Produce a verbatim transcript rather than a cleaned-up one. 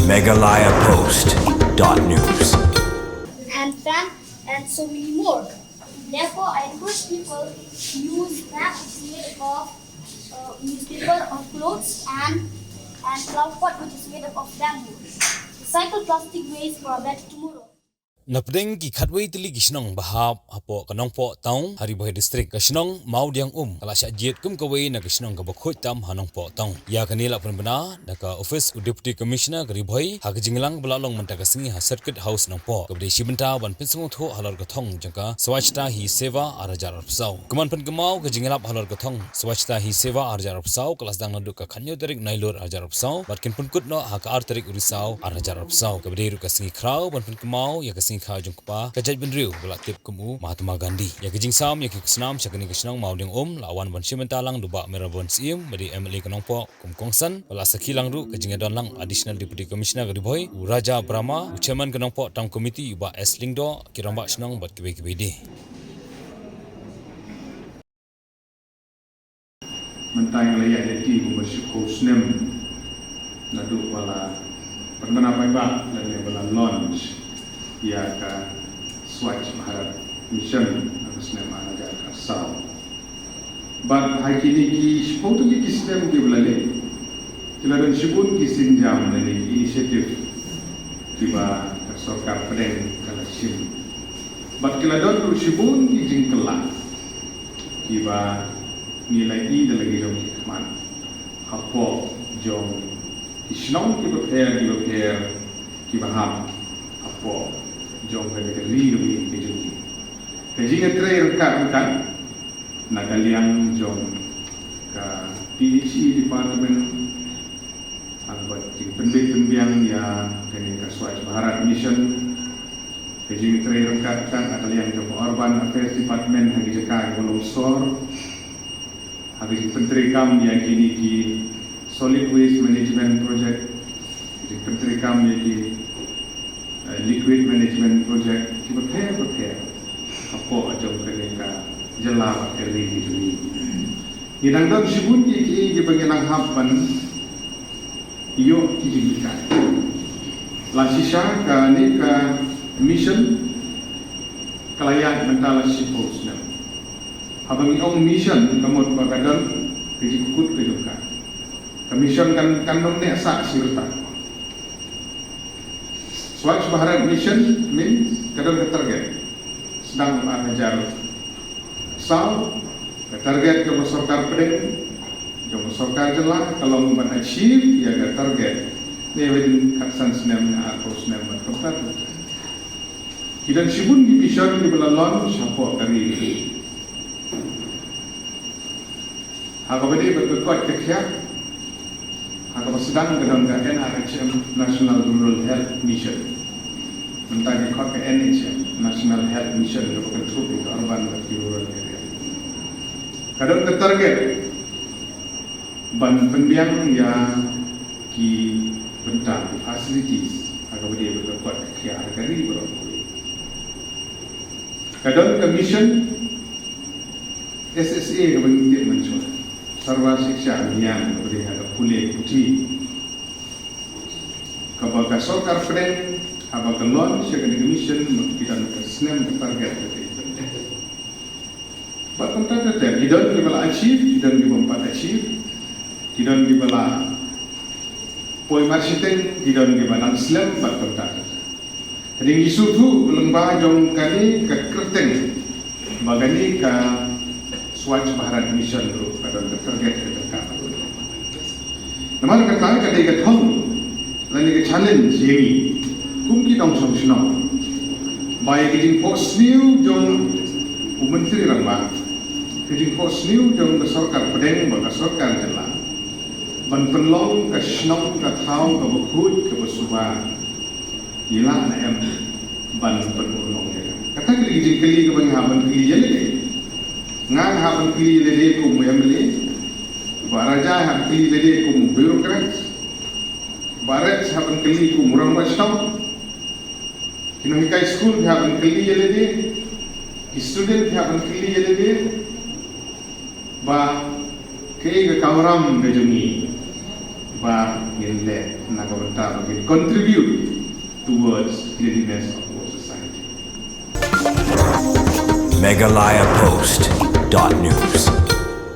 Meghalaya Post dot news. And pen and so many more. Therefore, I encourage people to use map which is made of uh, newspaper or clothes and and flower pot which is made up of bamboo. Recycle plastic waste for a better tomorrow. Na pdeng ki khatwei tylli ki shnong ba hap hapoh ka Nongpoh Town ha Ri Bhoi District, ka shnong Mawdiang Um ka la shah jied kum kawei na ka shnong kaba khuid tam ha Nongpoh Town. Ïa kane la pynbna da ka office u Deputy Commissioner ka Ri Bhoi ha ka jingïalang ba la long mynta ka sngi ha Circuit House Nongpoh, kaba dei shi bynta ban pynsngewthuh halor ka thong jong ka Swachhata Hi Seva ar hajar arphew saw. Ka man pynkynmaw ka jingïalap halor ka thong Swachhata Hi Seva ar hajar arphew saw ka la sdang naduh ka khathynñiew tarik Nailur ar hajar arphew saw bad kin pynkut noh ha ka ar tarik u Risaw ar hajar arphew saw, kaba dei ruh ka sngi khraw ban pynkynmaw ïa ka sngi khaw jong kpa ka jaitbynriew ba la tip kum u Mahatma Gandhi. Ïa ka jingsam ïa ki khusnam sha kane ka shnong Mawdiang Um la wan ban shim bynta lang da u Bah Mayral Born Syiem ba dei MLA ka Nongpoh kum kongsan, ba la sakhi lang ruh ka jingïadon lang Additional Deputy Commissioner ka Ri Bhoi, u Raja Brahma, u Chairman ka Nongpoh Town Committee u Bah S Lyngdoh, ki rangbah shnong bad kiwei kiwei de. Mynta ngi la ïaid lynti kumba shiphew snem naduh ba la pynbna paidbah lane ba la launch ïa ka Swachh Bharat Mission ha ka snem ar hajar khatsaw. Bad ha kine ki shiphew tylli ki snem kiba la leit, ki la don shibun ki sienjam lane ki initiative kiba ka sorkar pdeng ka la shim. Bad ki la don ruh shibun ki jingkylla kiba ngi la ïohi da la ki jong ki khmat hapoh jong ki shnong kiba pher kiba pher kiba hap hapoh jong kane ka ri kaba ïeit ka jong ngi. Ka jingïatrei ryngkat ryngkat na ka liang jong ka P H E department, ha kaba jingpynbeit pynbiang ïa kane ka Swachh Bharat Mission. Ka jingtrei ryngkat ryngkat na ka liang jong ka Urban Affairs Department ha ki jaka kiba longsor, ha ka jingpyntreikam ïa kine ki Solid Waste Management Project, ka jingpyntreikam ïa ki eh, Liquid Management Project kiba pher ba pher hapoh jong kane ka jylla bad ka ri ka jong ngi. Ngi dang don shibun kiei kiei kiba ngi dang hap ban ïoh ki jinghikai. La shisha kane ka mission ka la ïaid mynta la shiphew snem. Haba ngi ong mission ka mut ba ka don ka jingkut ka jong ka. Ka mission kan kan ym neh sah shi rta. Swachh Bharat Mission means ka don ka target. Sdang ar hajar saw, ka target kaba sorkar pdeng, jong ka sorkar jylla, ka long ban achieve ïa ka target ne within khatsan snem ne arphew snem bad kumta. Ki don shibun ki mission kiba la launch hapoh ka ri. Ha kaba dei bad ka koit ka khiah, ha kaba sdang ka don ka N R H M, National Rural Health Mission. Mynta ki khot ka N H M, National Health Mission, kaba kynthup ïa ka urban bad ki rural area. Ka don ka target ban pynbiang ïa ki bynta, ki facilities, ha kaba dei bad ka koit ka khiah ha ka ri baroh kawei. Ka don ka mission S S A kaba ngi tip mynshuwa, Sarva Shiksha Abhiyan, kaba dei ha ka pule puthi, kaba ka sorkar pdeng haba ka launch ïa kane ka mission, mut ki don ka snem ka target ka dei. Bad kumta ter ter, ki don kiba la achieve, ki don kiba ym pat achieve, ki don kiba la poi marshiteng, ki don kiba dang slem bad kumta ter ter. Te ngi sngewthuh lyngba jong kane ka kyrteng ba kane ka Swachh Bharat Mission ruh ka don ka target ka jong ka. Namar kata ka dei ka thong lane ka challenge ïa ngi kum ki nongshong shnong ba ïa ka jingphohsniew jong u Myntri Rangbah, ka jingphohsniew jong ka sorkar pdeng bad ka sorkar jylla ban pynlong ka shnong ka thaw kaba khuid kaba suba. Ngi lah ne em ban pynurlong ïa ka? Kata ka dei ka jingkylli kaba ngi hap ban kylli ïa lade. Nga nga hap ban kylli ïa lade kum u M L A. Bah Raja hap kylli ïa lade kum u bureaucrat. Bah Rex hap ban kylli kum u rangbah shnong. Ki nonghikai skul ki hap ban kylli ïa lade. Ki student ki hap ban kylli ïa lade. Ba kaei ka kamram ka jong ngi ba ngin leh na Ka bynta ba ngin contribute towards cleanliness of our society. Meghalaya Post dot news.